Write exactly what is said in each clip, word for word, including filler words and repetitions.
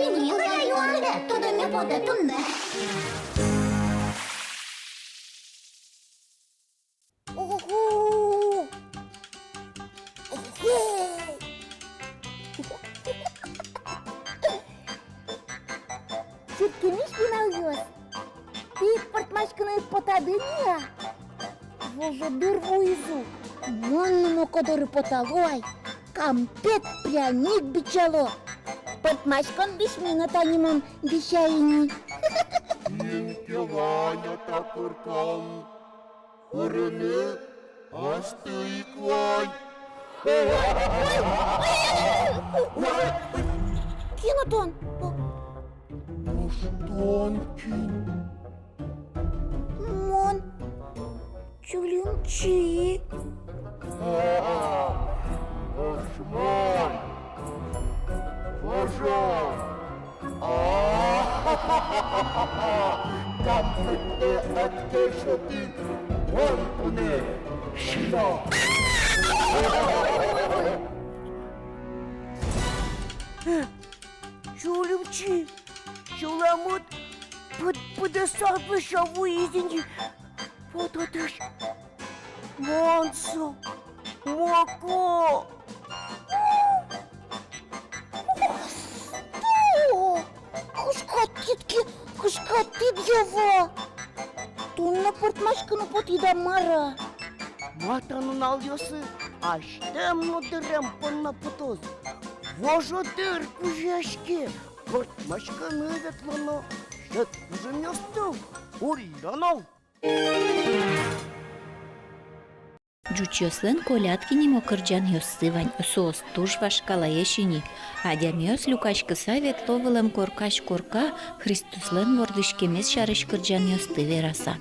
Ини югай юанлы тодоме потэ туннэ. Ого! Ого! Чырткемесь пиналъёс, тӥ пӧртмаськыны потады ни-а? Вожодыр вуиз ук. Мон но Моко доры потало ай. Кампет, пряник бичало. Пӧртмаськон бисьмы но тани мон бися ини. Кин ке вань-а та коркан? Курыны астэ ик вань. Кин отын? Нош тон кин? Мон Чулымчи. А, нош мон Вожо. А, кампетэ ӧд ке сёты, мон туннэ сиё. Чулымчи, сюлэмыд пыд-пыдэсак лэся вуиз ини. Потэ отысь. Мон со, Моко. Осто! Кышкатӥд ке, кышкатӥд, Ева. Туннэ пӧртмаськыны потӥд-а, мар-а? Ма та нуналъёсы азьтэм но дырем понна потоз. Вожодыр кузёяське, пӧртмаськыны ветлоно, сьӧд кужымъёсты уллёно. Ӟучъёслэн «Колядки» нимо кырӟанъёссы вань, соос туж вашкалаесь ини. Адямиос люкаськыса ветло вылэм коркась корка, Христослэн вордӥськемез сярысь кырӟанъёсты вераса.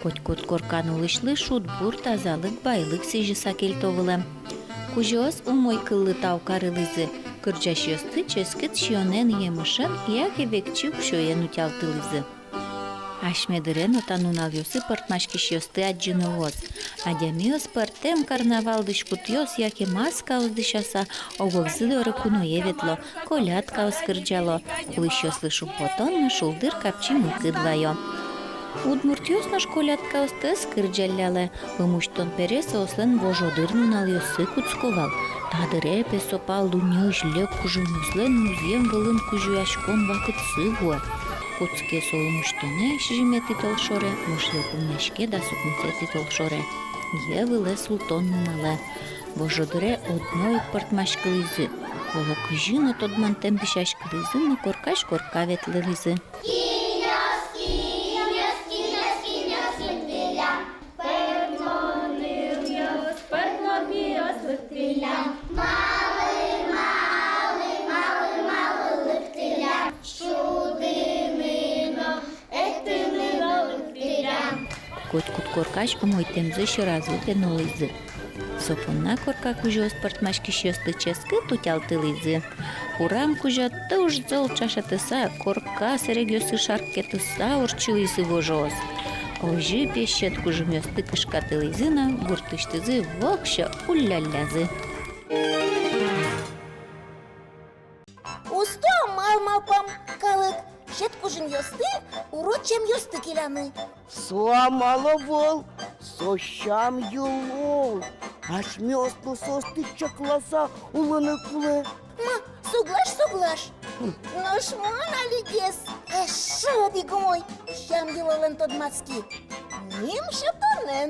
Котькуд коркан улӥсьлы шудбур, тазалык, байлык сӥзьыса кельто вылэм. Кузёос умой кыллы тау карылӥзы, кырӟасьёсты ческыт сиёнэн, емышен яке векчи уксёен утялтылӥзы. Асьме дыре но та нуналъёсы пӧртмаськисьёсты адӟыны луоз. Адямиос пӧртэм карнавал дӥськутъёс яке маскаос дӥсяса ог-огзы доры куное ветло, колядкаос кырӟало, улӥсьёслы шумпотон но шулдыр капчи мылкыд вайо. Удмуртъёс нош колядкаосты ӧз кырӟаллялэ, ымусьтон бере соослэн вожодыр нуналъёссы кутско вал. Та дыре, пе, со пал дуннеысь лек кужымъёслэн музъем вылын кузёяськон вакытсы вуэ. Кутске со ымусьтонэ сизьыметӥ толшоре, мушлёк ум няське дас укмысэтӥ толшоре, йӧ вылэ султон нуналэ. Вожодыре одно ик пӧртмаськылӥзы, оло кызьы но тодмантэм дӥсяськылӥзы но коркась корка ветлылӥзы. Кинъёс, кинъёс, кинъёс, кинъёс лыктӥллям, пӧртмонъёс, пӧртмонъёс лыктӥллям, малы, малы, малы, малы лыктӥллям, шудыны но, эктыны но лыктӥллям. Котькуд коркась умойтэмзэ сьӧразы, пе, нуллӥзы. Со понна корка кузёос пӧртмаськисьёсты ческыт утялтылӥзы. Урам кузя туж зол ӵашатыса, корка сэрегъёсы шарккетыса ортчылӥзы вожоос. Озьы, пе, сьӧд кужымъёсты кышкатылӥзы но гуртысьтызы воксё улляллязы. Усто амал малпам калык сьӧд кужымъёсты, урод сямъёсты келяны. Со амал ӧвӧл, со сям-йылол. Асьмеос но соосты чакласа улыны кулэ. Ма, соглаш, соглаш. Нош мон алигес эшшо одӥг умой сям-йылолэн тодматски. Ним сётонэн.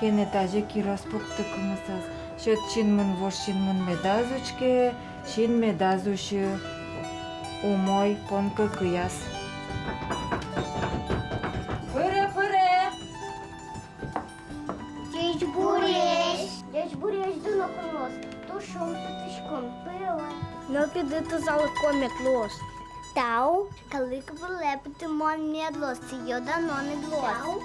Кенэ тазьы кирос пукты кымысаз. Сьӧд синмын вож синмын медаз учке, син медаз усьы умой пон кӧкыяз. Пыре, пыре! Ӟечбуресь! Ӟечбуресь, дуно куноос, туж шумпотӥськом, пыре вай. Нылпиды тазалыко мед луоз. Тау. Калык вылэ пытымон мед луоз, сиё-дано мед луоз. Тау.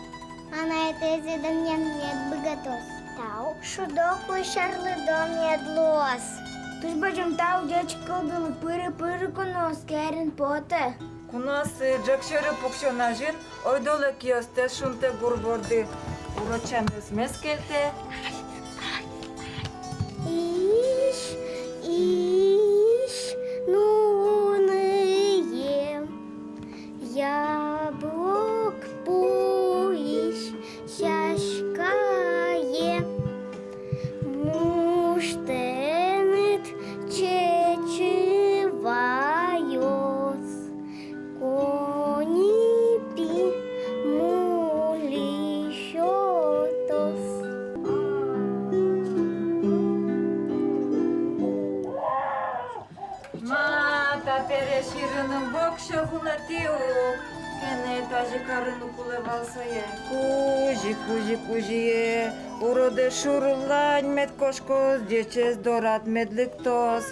Анай-атайзэ данъян мед быгатоз. Тау. Шудо-кусь арлыдо мед луоз. Туж бадӟым тау ӟеч кылдылы, пыре, пыре, куноос, керен потэ. Куноос, ӝӧк сьӧры пуксён азьын ойдолэ киостэс шунтэ гур борды, урод сямъёсмес кельтэ. Иш, иш. Пересь йырыным воксё вунэтӥ ук. Кенэ тазьы карыны кулэ вал сое. Кузи, кузи, кузие, уродэ шурылань мед кошкоз, ӟечез дорад мед лыктоз.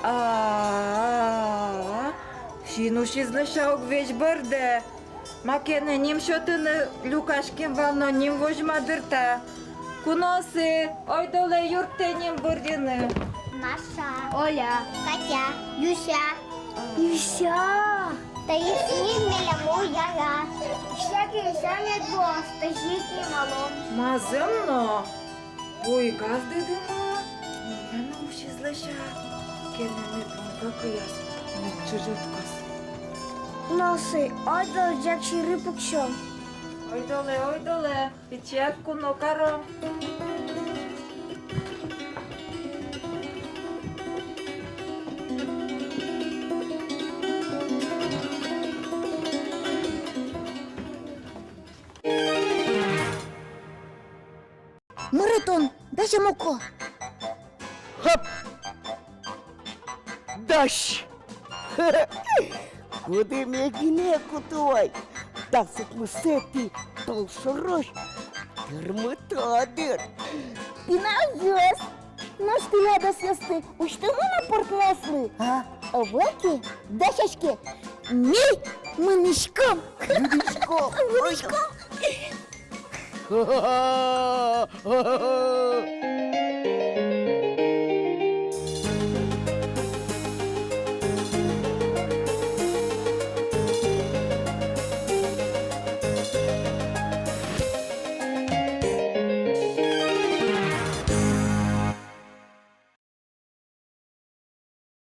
А-а-а, син усиз, лэся, уг весь бӧрдэ. Ма, кенэ ним сётыны люкаськем вал но, ним возьма дыр та. Куноосы, ойдолэ юрттэ ним бырйыны. Маша. Оля. Катя. Юся. Юся. Таиз ним милям уяра. Юся ке, Юся мед луоз, тазьы ик малом. Ма, зэм но. Буйгаз дыдыны, нимъя но усиз, лэся. Кенэ мед луоз кӧкыяз, мед чыжаткоз. Куноосы, ойдолэ ӟеч йыры пуксём. Ойдолэ, ойдолэ, пичияк куно каром. Мыре тон, дась-а муко? Хоп! Дась! Кудӥме гинэ куты вай, дас укмысэтӥ толшорозь тырмыто дыр. Пиналъёс, нош тӥляд ӧсъёсты усьтэмын-а пӧртноослы? А? Ӧвӧл ке, дасяське, ми мынӥськом. Мынӥськом. Мынӥськом.